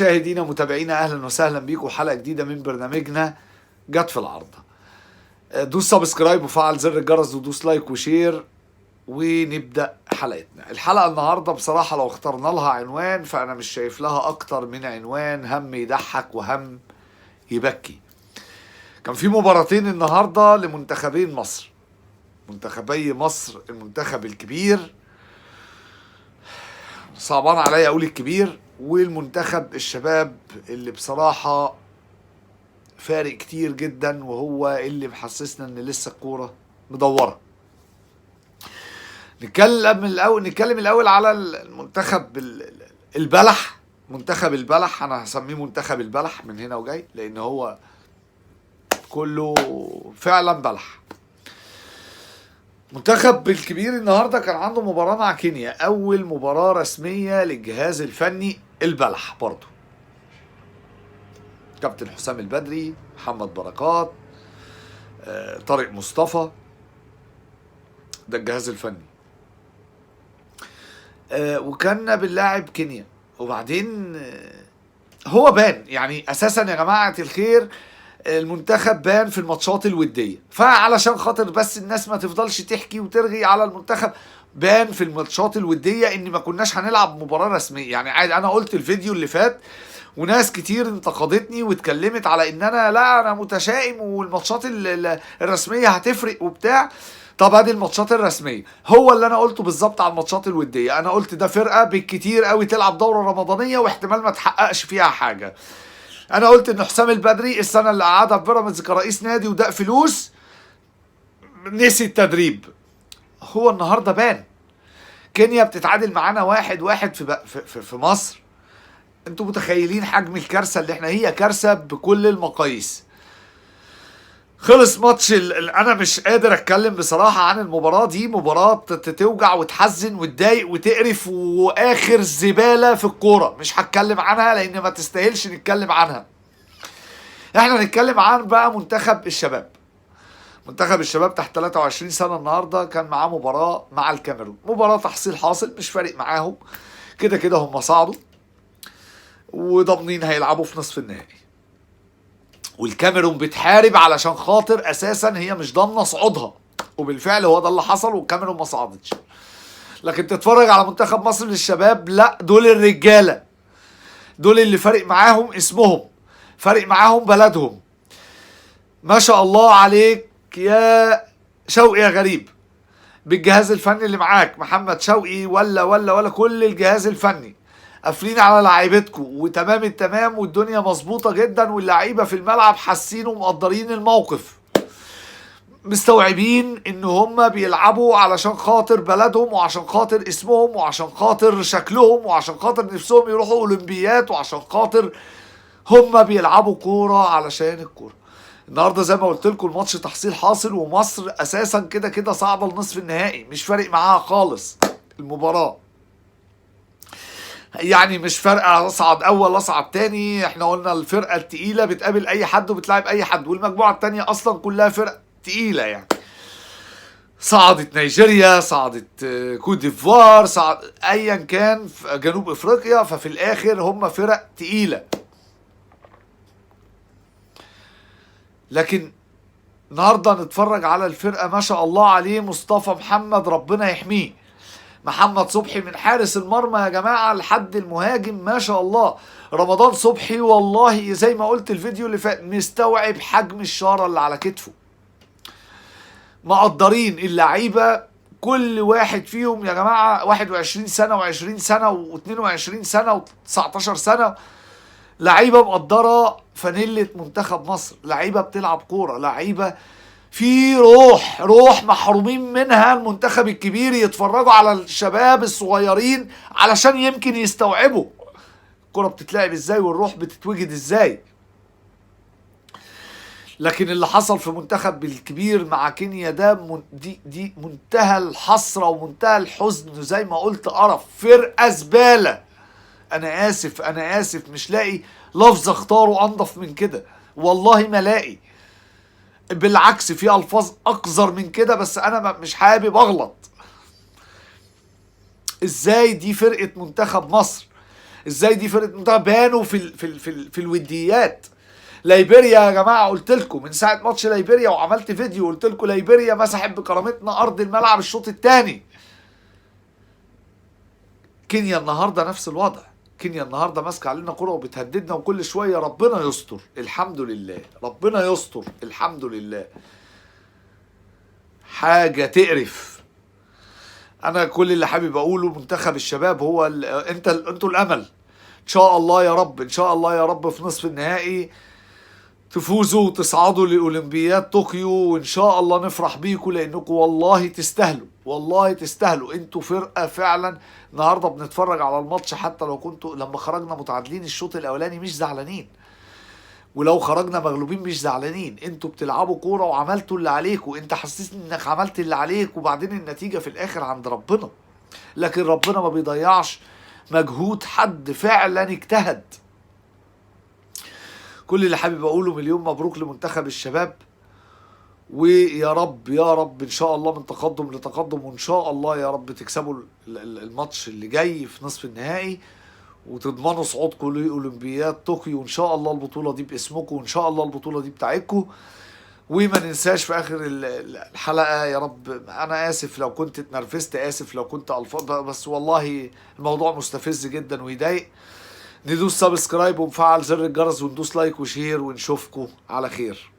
مشاهدينا ومتابعينا، اهلا وسهلا بيكم حلقة جديدة من برنامجنا جت في العارضة. دوس subscribe وفعل زر الجرس ودوس like و share ونبدا حلقتنا. الحلقة النهارده بصراحة لو اخترنا لها عنوان فانا مش شايف لها اكتر من عنوان: هم يضحك وهم يبكي. كان في مباراتين النهارده لمنتخبين مصر، منتخبي مصر، المنتخب الكبير، صعبان عليا اقول الكبير، والمنتخب الشباب اللي بصراحة فارق كتير جدا وهو اللي محسسنا ان لسه الكورة مدورة. نتكلم الاول على المنتخب البلح، منتخب البلح، انا هسميه منتخب البلح من هنا وجاي لان هو كله فعلا بلح. منتخب الكبير النهارده كان عنده مباراة مع كينيا، أول مباراة رسمية للجهاز الفني البلح برضه. كابتن حسام البدري، محمد بركات، طارق مصطفى، ده الجهاز الفني. وكان بنلاعب كينيا، وبعدين هو بان يعني اساسا يا جماعة الخير المنتخب بان في الماتشات الودية، فعلشان خاطر بس الناس ما تفضلش تحكي وترغي على المنتخب، بان في الماتشات الودية ان ما كناش هنلعب مباراة رسمية. يعني عادي، انا قلت الفيديو اللي فات وناس كتير انتقدتني واتكلمت على ان انا لا انا متشائم والماتشات الرسمية هتفرق وبتاع. طب ادي الماتشات الرسمية، هو اللي انا قلته بالظبط على الماتشات الودية. انا قلت ده فرقه بالكتير قوي تلعب دوره رمضانيه واحتمال ما تحققش فيها حاجة. انا قلت ان حسام البدري السنة اللي قعدها في بيراميدز كرئيس نادي ودق فلوس نسي التدريب. هو النهارده بان. كينيا بتتعادل معانا 1-1 في مصر. انتوا متخيلين حجم الكارثة اللي احنا، هي كارثة بكل المقاييس. خلص ماتش انا مش قادر اتكلم بصراحة عن المباراة دي، مباراة توجع وتحزن وتضايق وتقرف واخر زبالة في الكورة. مش هتكلم عنها لان ما تستاهلش نتكلم عنها. احنا نتكلم عن بقى منتخب الشباب. منتخب الشباب تحت 23 سنة النهارده كان معاه مباراة مع الكاميرون، مباراة تحصيل حاصل، مش فارق معاهم، كده كده هم صعدوا وضامنين هيلعبوا في نصف النهائي. والكاميرون بتحارب علشان خاطر اساسا هي مش ضامنه صعودها، وبالفعل هو ده اللي حصل والكاميرون ما صعدتش. لكن تتفرج على منتخب مصر للشباب، لا دول الرجالة، دول اللي فارق معاهم اسمهم، فارق معاهم بلدهم. ما شاء الله عليك يا شوقي يا غريب، بالجهاز الفني اللي معاك محمد شوقي ولا ولا ولا كل الجهاز الفني قافلين على لعيبتكم وتمام التمام، والدنيا مظبوطة جدا، واللعيبة في الملعب حاسين ومقدرين الموقف، مستوعبين ان هم بيلعبوا علشان خاطر بلدهم وعشان خاطر اسمهم وعشان خاطر شكلهم وعشان خاطر نفسهم يروحوا اولمبيات وعشان خاطر هم بيلعبوا كورة علشان الكورة. النهارده زي ما قلت لكم الماتش تحصيل حاصل، ومصر اساسا كده كده صعبة لنصف النهائي، مش فارق معاها خالص المباراة، يعني مش فارقه اصعد اول اصعد تاني. احنا قلنا الفرقة التقيله بتقابل اي حد وبتلعب اي حد، والمجموعة التانية اصلا كلها فرق تقيلة. يعني صعدت نيجيريا، صعدت كوت ديفوار، صعد ايا كان في جنوب افريقيا، ففي الاخر هم فرق تقيلة. لكن النهارده نتفرج على الفرقة ما شاء الله عليه، مصطفى محمد ربنا يحميه، محمد صبحي من حارس المرمى يا جماعة لحد المهاجم ما شاء الله، رمضان صبحي والله زي ما قلت الفيديو اللي فات مستوعب حجم الشارة اللي على كتفه، مقدرين اللعيبة كل واحد فيهم يا جماعة 21 سنة و20 سنة و22 سنة و19 سنة، لعيبة مقدرة فانيلة منتخب مصر، لعيبة بتلعب كورة، لعيبة في روح، روح محرومين منها المنتخب الكبير، يتفرجوا على الشباب الصغيرين علشان يمكن يستوعبوا الكرة بتتلعب ازاي والروح بتتوجد ازاي. لكن اللي حصل في منتخب الكبير مع كينيا ده دي منتهى الحسرة ومنتهى الحزن، زي ما قلت قرف، فرقة زبالة. أنا آسف، أنا آسف، مش لاقي لفظ اختاره أنضف من كده، والله ما لاقي، بالعكس في ألفاظ أقذر من كده، بس أنا مش حابب أغلط. إزاي دي فرقة منتخب مصر؟ ازاي دي فرقه منتخب؟ بانوا في الوديات. ليبيريا يا جماعة قلت لكم من ساعة ماتش ليبيريا، وعملت فيديو قلت لكم ليبيريا مسحت بكرامتنا ارض الملعب الشوط الثاني. كينيا النهارده نفس الوضع، كينيا النهارده ماسكه علينا كرة وبتهددنا، وكل شوية ربنا يستر، الحمد لله ربنا يستر، الحمد لله. حاجة تقرف. انا كل اللي حابب اقوله منتخب الشباب هو انتوا الامل ان شاء الله يا رب، ان شاء الله يا رب في نصف النهائي تفوزوا وتصعدوا لأولمبياد طوكيو، وإن شاء الله نفرح بيكم، لأنكم والله تستاهلوا، والله تستاهلوا. انتوا فرقة فعلا. النهاردة بنتفرج على الماتش، حتى لو كنتوا لما خرجنا متعادلين الشوط الأولاني مش زعلانين، ولو خرجنا مغلوبين مش زعلانين. انتوا بتلعبوا كورة وعملتوا اللي عليكم، انت حسسني انك عملت اللي عليك، وبعدين النتيجة في الآخر عند ربنا، لكن ربنا ما بيضيعش مجهود حد فعلا اجتهد. كل اللي حابب اقوله مليون مبروك لمنتخب الشباب، ويا رب يا رب ان شاء الله من تقدم لتقدم، وان شاء الله يا رب تكسبوا الماتش اللي جاي في نصف النهائي، وتضمنوا صعودكم لاولمبياد طوكيو، وان شاء الله البطولة دي باسمكم، وان شاء الله البطولة دي بتاعتكم. وما ننساش في اخر الحلقة يا رب، انا اسف لو كنت اتنرفزت، اسف لو كنت الفاظ، بس والله الموضوع مستفز جدا ويضايق. ندوس subscribe ونفعل زر الجرس وندوس like و share، ونشوفكم على خير.